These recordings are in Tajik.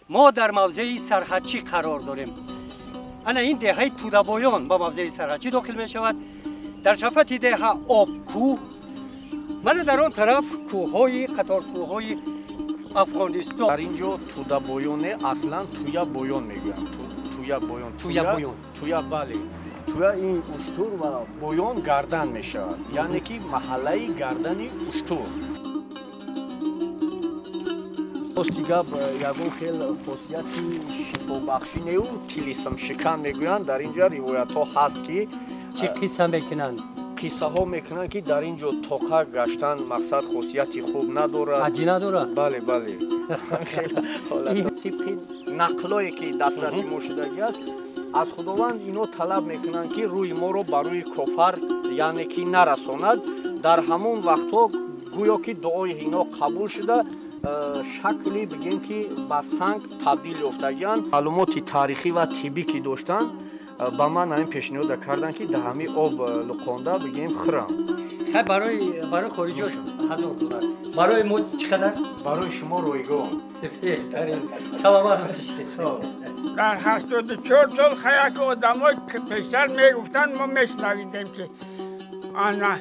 Мо дар мавзеи Сарҳадчӣ қарор дорем. Ана ин деҳаи Тудабоён ба мавзеи Сарҳадчӣ дохил мешавад. Дар шафати деҳа об кӯҳ, мана дар он тараф кӯҳҳои қаторкӯҳҳои Афғонистон. Дар ин ҷо Тудабоёне, аслан Туябоён мегӯянд. Туябоён. Туябоён. Туя, бале. Туя ин уштур ва боён гардан мешавад, яъне ки маҳаллаи гардани уштур. Рости гап, ягон хел хосияти шифобахшӣ неу тилисмшикан мегӯянд. Дар ин ҷо ривоятҳо ҳаст ки чӣ қисса мекунанд? Қиссаҳо мекунанд, ки дар ин ҷо тоқа гаштан мақсад хосияти хуб надорад. Аҷӣ надорад? Бале, бале. Тибқи нақлое ки дастраси мо шудагӣ аст, аз Худованд ино талаб мекунанд, ки рӯи моро ба рӯи кофар, яъне ки нарасонад. Дар ҳамон вақтҳо гӯё ки дуои ино қабул шуда, шакли бигем ки ба санг табдил ёфтагианд. Маълумоти таърихӣ ва тиббӣ ки доштанд, ба ман ҳамин пешниҳода карданд, ки дар ҳамин об луқонда бигем хӯрам. Хай, барои хориҷиҳо $1000, барои мо чӣ қадар? Барои шумо ройгон. Беҳтарин, саломат бошед. Дар 84 сол хаяки одамҳо пештар мегуфтанд, мо мешунавидем, ки ана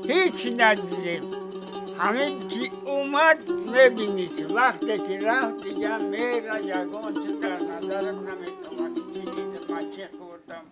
ҳеҷ надидем. Ҳамин ки омад мебинӣ, вақте ки рафт, дигар мера ягон чи дар назарат наметавад, чӣ дидам, чӣ хӯрдам.